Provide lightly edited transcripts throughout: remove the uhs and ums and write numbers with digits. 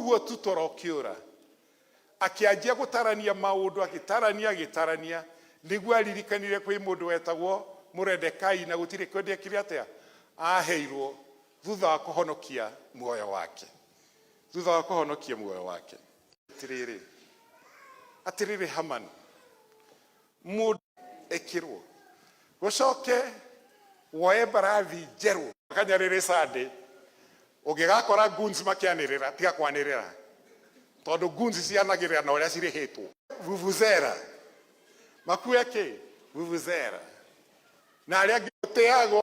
Ũguo tu toro ũkĩũra. Akĩanjia gũtarania maũndũ, agĩtarania, agĩtarania, nĩguo aririkanire kwĩ mũndũ wetagwo Moredekai na gũtirĩ kĩndũ ekire atĩa? Aheirwo thutha wa kũhonokia muoyo wake. Thutha wa kũhonokia muoyo wake. Atĩrĩrĩ, atĩrĩrĩ Hamani, mũndũ ĩkĩrwo gũcoke woe mbarathi njerũ kanyarĩrĩ Sunday ũngĩgakora goons makĩanĩrĩra tiga kwanĩrĩra tondũ goons cianagĩrĩra na ũrĩa cirĩhĩtwo vuvuzela makue kĩ vuvuzela na arĩa angĩ gũtĩagwo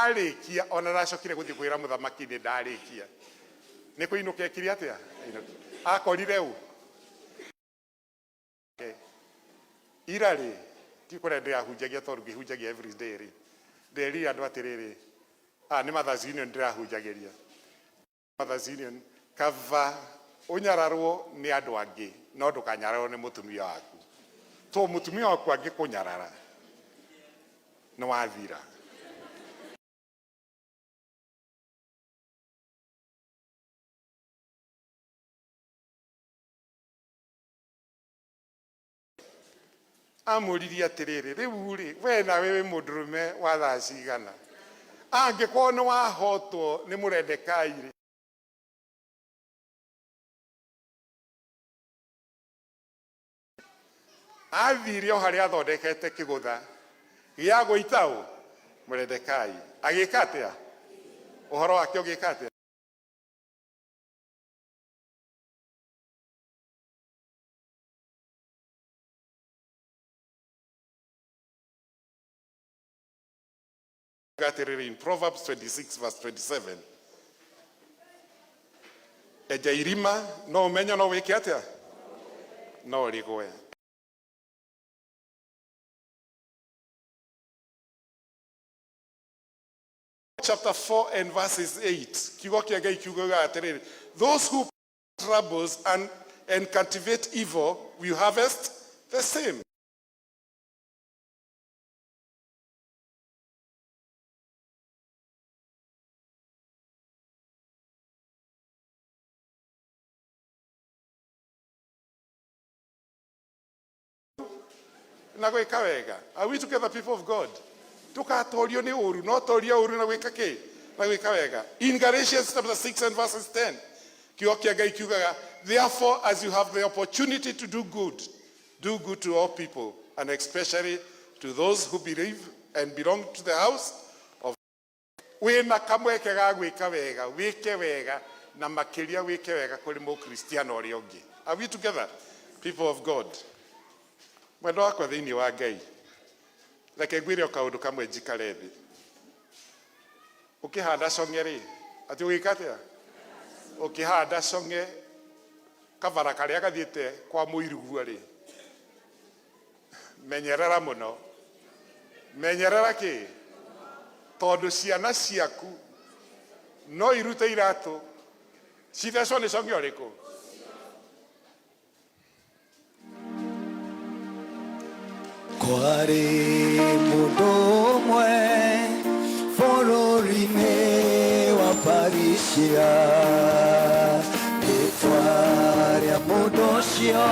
Arĩkia ona ndacokire gũthiĩ kwĩra mũthamaki nĩ ndarĩkia. Nĩ kũinũka ekire atĩa? Ainũkire. Akorire ũ? Ira rĩ, ti kũrĩa ndĩrahunjagia tondũ ngĩhunjagia every day rĩ, nderire andũ atĩrĩrĩ, ah, nĩ Mothers Union ndĩrahunjagĩria. Mothers Union, kaba ũnyararwo nĩ andũ angĩ no ndũkanyararwo nĩ mũtumia waku. To mũtumia waku angĩkũnyarara nĩ wathira. Amũririe atĩrĩrĩ, rĩu-rĩ, wee nawe wĩ mũndũrũme wa thaa cigana? Angĩkorwo nĩ wahotwo nĩ Mũredekai-rĩ, Aathiire o harĩa athondekete kĩgũtha gĩa gũita ũ? Mũredekai. Agĩka atĩa? Ũhoro wake ũgĩka atĩa? Atĩrĩrĩ, in Proverbs 26 verse 27, enja irima no ũmenye no wĩke atĩa? No rĩgwe. Chapter 4 and verses 8, kiugo kĩa Ngai kiugaga atĩrĩrĩ, those who troubles and cultivate evil will harvest the same. Na gwĩka wega. Are we together, people of God? Ndũkatorio nĩ ũru, no toria ũru na gwĩka kĩ? Na gwĩka wega. In Galatians chapter 6 and verses 10, kiugo kĩa Ngai kiugaga, therefore as you have the opportunity to do good, do good to all people, and especially to those who believe and belong to the house of wĩna kamweke ga gwĩka wega, wĩke wega, na makĩria wĩke wega kũrĩ mũkristiano ũrĩa ũngĩ. Are we together, people of God? Mwendwa wakwa thĩinĩ wa Ngai, reke ngwĩre o kaũndũ kamwe njikare thĩ. Ũkĩhanda cong'e rĩ, atĩ ũgĩka atĩa? Ũkĩhanda cong'e kabara karĩa gathiĩte kwa mũirugua rĩ, menyerera mũno. Menyerera kĩ? Tondũ ciana ciaku no irute iratũ cithecwo nĩ cong'e ũrĩkũ? Kwarĩ mũndũ ũmwe bũrũri-inĩ wa Parisia, rĩtwa rĩa mũndũ ũcio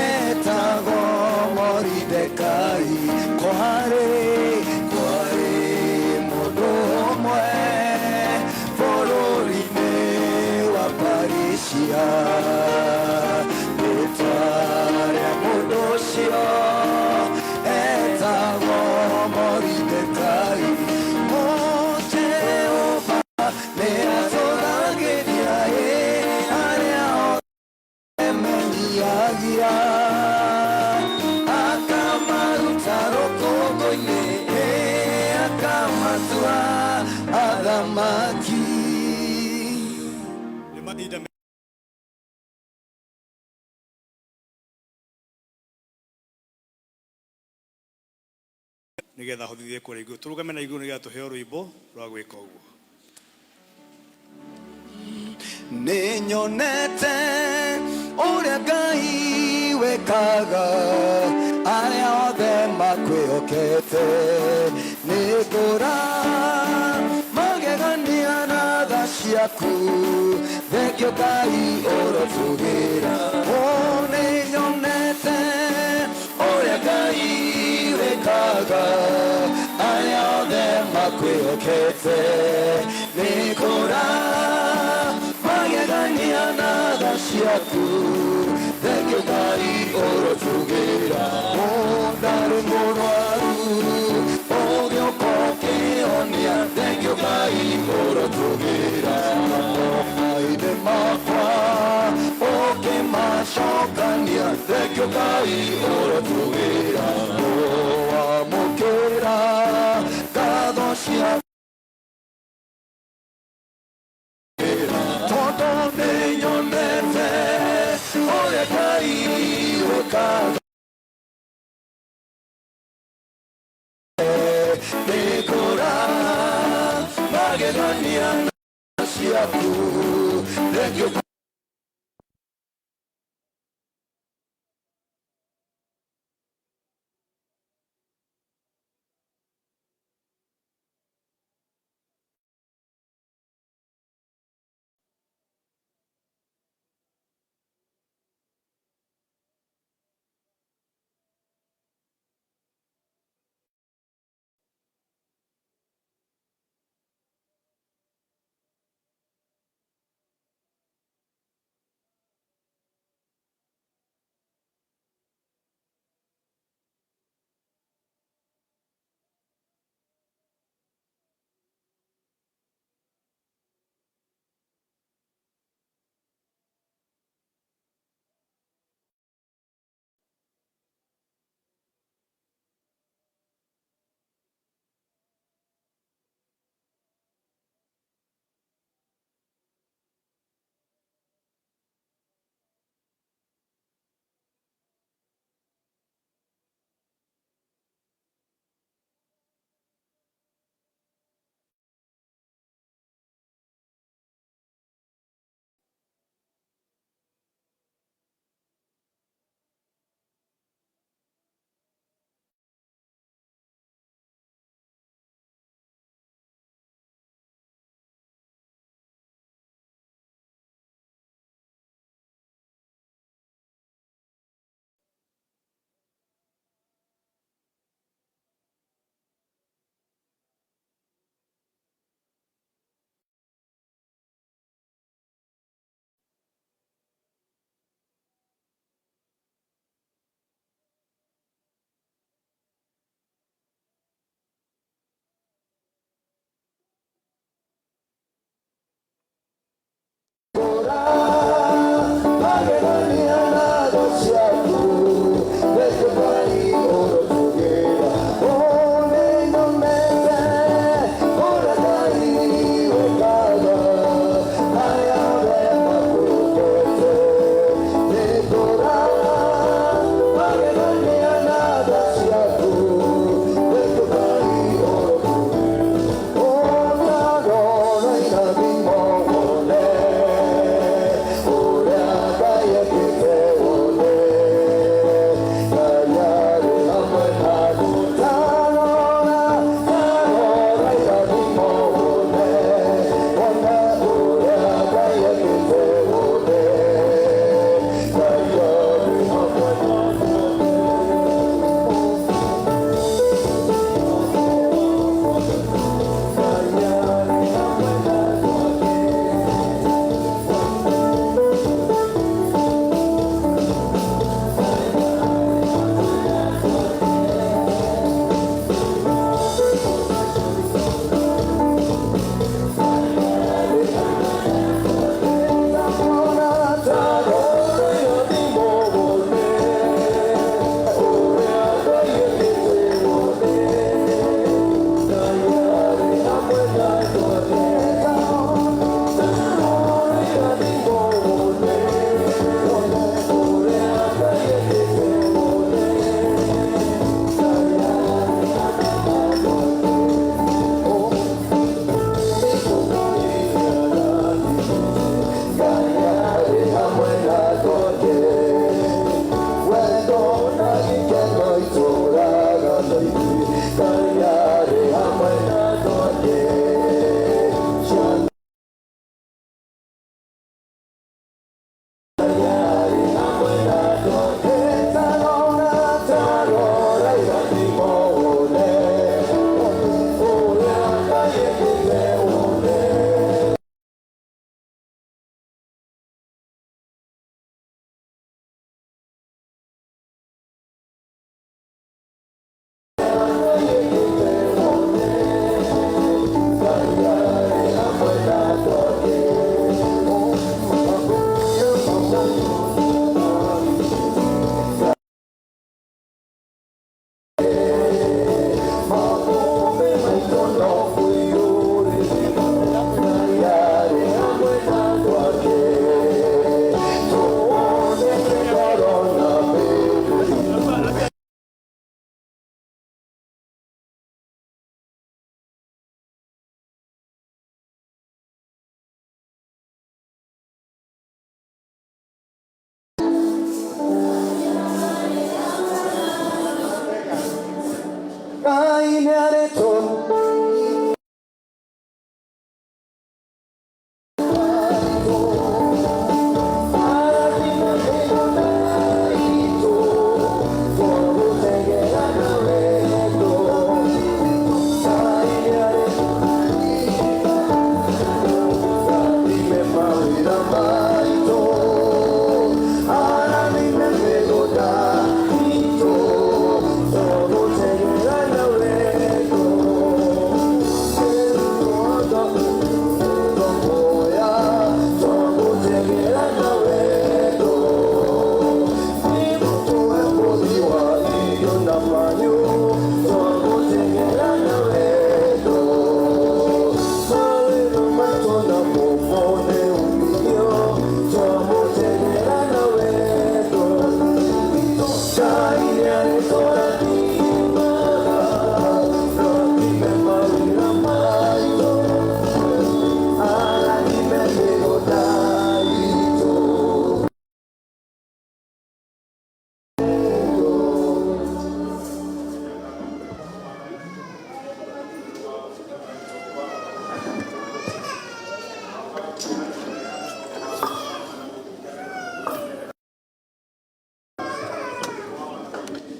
etagwo Moridekai. Kwarĩ kwarĩ mũndũ ũmwe bũrũri-inĩ wa Parisia, rĩtwa rĩa mũndũ ũcio etagwo Moridekai. O Jehova nĩ atũragĩria ĩ arĩa othe menyihagia, akamaruta rũkũngũ-inĩ, ĩ akamatua athamaki. Nĩ mahinda nĩgetha hotithie kũrĩa igũrũ tũrũgame na igũrũ nĩgetha tũheo rwĩmbo rwa gwĩka ũguo. Nĩnyonete ũrĩa Ngai Wĩkaga arĩa othe makwĩhokete nĩ ngũra magegania na tha ciaku thengio Ngai ũrotũgĩra. O nĩ nyonete ũrĩa Ngai wĩkaga arĩa othe makwĩhokete nĩ ngũra magegania na tha ciaku thengio Ngai ũrotũgĩra. O ndarĩ mũrwaru ũgĩũka ũkĩhonia thengio Ngai ũrotũgĩra. Maithe makwa ũkĩmacokania thengio Ngai ũrotũgĩra. Wamũkĩra ngatho cia tondũ nĩnyonete ũrĩa Ngai wĩkaga nĩngũra magegania na ciaku thengio.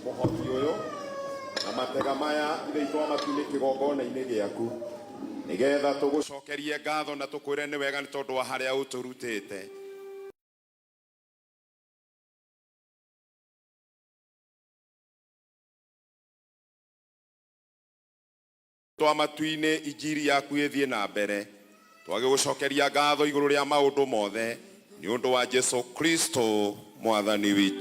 Mũhoti ũyũ na matega maya ithe itũ wa matu-inĩ kĩgongona-inĩ gĩaku nĩgetha tũgũcokerie ngatho na tũkwĩre nĩ wega nĩ tondũ wa harĩa ũtũrutĩte. Twa matu-inĩ injiri yaku ĩthiĩ na mbere twagĩgũcokeria ngatho igũrũ rĩa maũndũ mothe nĩ ũndũ wa Jesu Kristo mwathani witũ.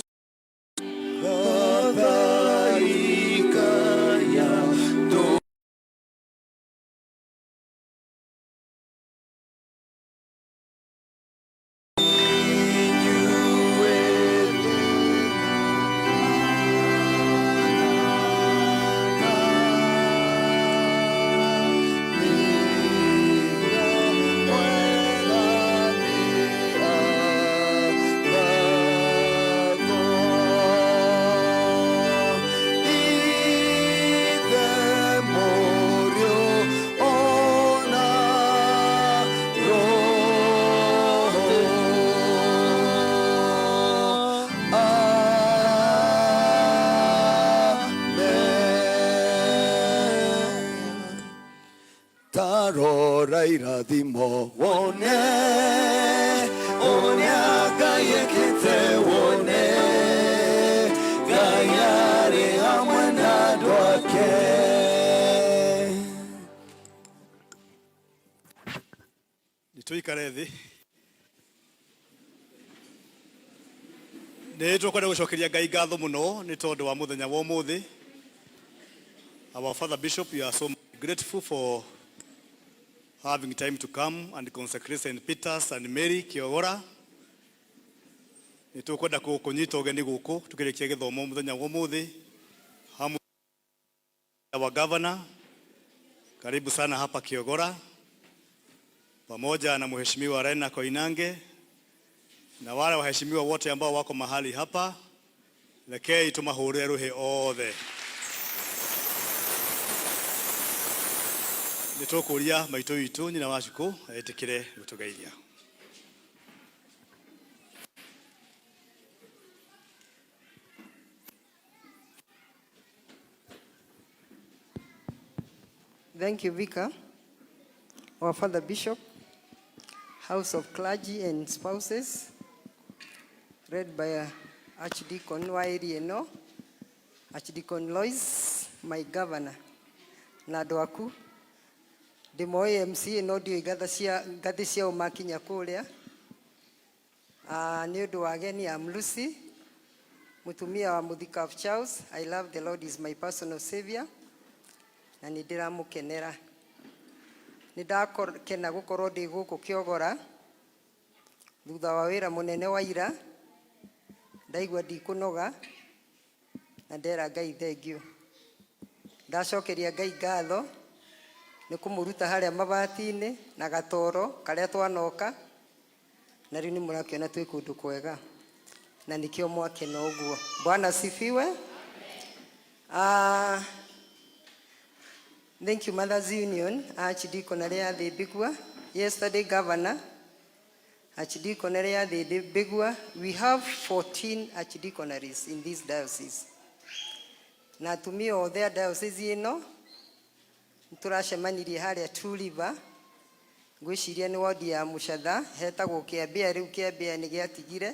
Tarora irathimo wone ũrĩa Ngai ekĩte wone Ngai arĩ hamwe na andũ ake. Nĩ tũikare thĩ. Nĩ tũkwenda gũcokeria Ngai ngatho mũno nĩ tondũ wa mũthenya wa ũmũthĩ. Our Father Bishop, we are so grateful for having time to come and consecrate St. Peter's and Mary Kiogora. Nĩ tũkwenda kũnyita ũgeni gũkũ tũkĩrĩkia gĩthomo mũthenya wa ũmũthĩ hamwe our governor, karibu sana hapa Kiogora, pamoja na Mheshimiwa Rena Koinange na wale waheshimiwa wote ambao wako mahali hapa, rekei tumahũrĩre rũhĩ othe. Nĩ tũkũria maitũ witũ nyina wa Cukũ etĩkĩre gũtũgeithia. Thank you, Vicar, our Father Bishop, House of Clergy and Spouses, read by Archdeacon Wairieno, Archdeacon Lois, my governor, na andũ aku ndĩmoĩ MCA no ndiũĩ ngathĩ ciao makinya kũrĩa. Nĩ ũndũ wa ageni, I'm Lucy, mũtumia wa Mũthika of Charles. I love the Lord is my personal savior na nĩ ndĩramũkenera. Nĩ ndakena gũkorwo ndĩ gũkũ Kĩogora thutha wa wĩra mũnene wa ira. Ndaigua ndikũnoga na ndera Ngai thengiũ. Ndacokeria Ngai ngatho nĩ kũmũruta harĩa mabati-inĩ na gatoro karĩa twanoka na rĩu nĩ mũrakĩona twĩ kũndũ kwega na nĩkĩo mwakena ũguo. Bwana sifiwe. Thank you, Mothers Union, Archdeacon arĩa Mbigua. Yesterday, Governor, Archdeacon arĩa Mbigua. We have 14 archdeaconaries in this diocese. Na atumia othe a diocese ĩno nĩtũracemanirie harĩa Two River. Ngwĩciria nĩ wodi ya Mũcatha, hetagwo Kĩambĩa, rĩu Kĩambĩa nĩ gĩatigire,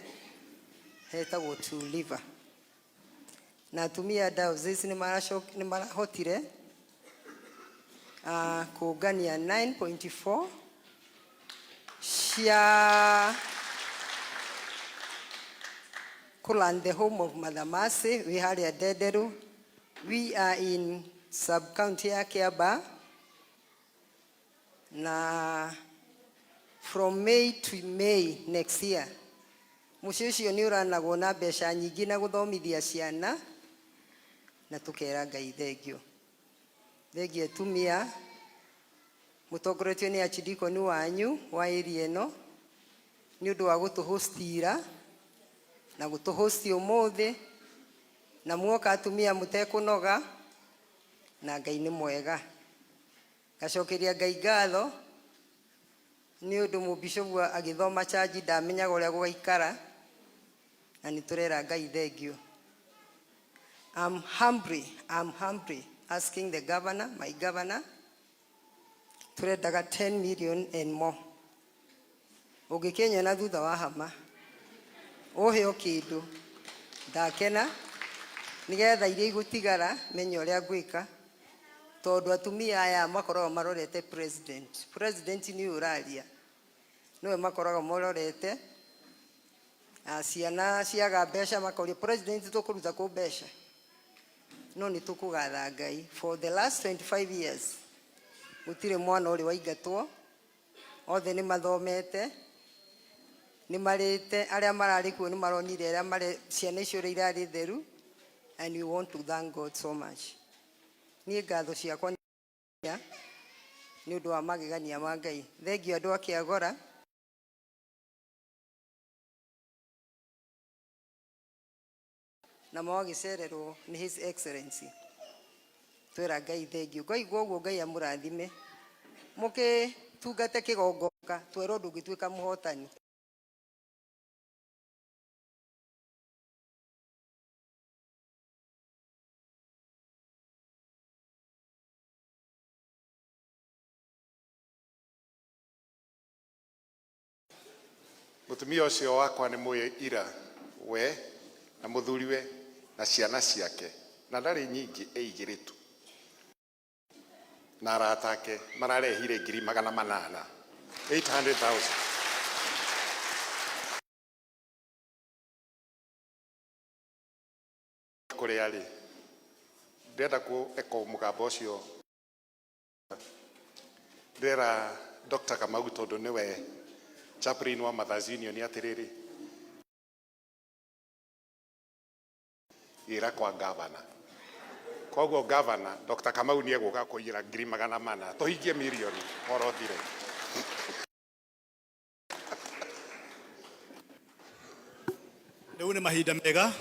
hetagwo Two River. Na atumia a diocese nĩ marahotire kũngania 9.4 cia kũland the home of Mother Mercy wĩ harĩa Ndenderu. We are in sub-county ya Kiambaa na from May to May next year mũciĩ ũcio nĩ ũranagwo na mbeca nyingĩ na gũthomithia ciana. Na tũkera Ngai thengio. Thengio atumia mũtongoretio nĩ archdeacon wanyu wa area ĩno nĩ ũndũ wa gũtũhostira na gũtũhosti ũmũthĩ na muoka atumia mũtekũnoga na Ngai nĩ mwega. Ngacokeria Ngai ngatho nĩ ũndũ mũbishopu agĩthoma charge ndamenyaga ũrĩa gũgaikara na nĩ tũrera Ngai thengio. I'm humbly asking the governor, my governor, turendaga 10 million and more. Ũngĩkĩnyona thutha wa hama ũhe o kĩndũ ndakena nĩgetha iria igũtigara menye ũrĩa ngwĩka tondũ atumia aya makoragwo marorete president. President nĩwe ũraria, nĩwe makoragwo marorete. Ciana ciaga mbeca makoria president tũkũruta kũ mbeca, no nĩ tũkũgatha Ngai for the last 25 years gũtirĩ mwana ũrĩ waingatwo, othe nĩ mathomete, nĩ marĩte, arĩa mararĩ kuo nĩ maronire arĩa marĩ ciana icio ũrĩa irarĩ theru, and we want to thank God so much. Niĩ ngatho ciakwa nĩ ũndũ wa magegania ma Ngai. Thengio andũ a Kĩagora. Na mwagĩcererwo nĩ His Excellency, twĩra Ngai thengio. Ngaigua ũguo Ngai amũrathime mũkĩtungate kĩgongoka twerwo ndũngĩtuĩka mũhotani. Mũtumia ũcio wakwa nĩ mũĩ ira we na mũthuriwe na ciana ciake na ndarĩ nyingĩ e igĩrĩ tu na arata ake mararehire 800,000, 800,000. Kũrĩa rĩ ndĩrenda kũ eko mũgambo ũcio ndĩrera Dr. Kamau tondũ nĩwe chaplain wa Mothers Union atĩrĩrĩ, gĩra kwa gavana. Koguo gavana Dr. Kamau nĩ egũka kũiyĩra 400,000 tũhingie mirioni ũhoro ũthire. Rĩu nĩ mahinda mega.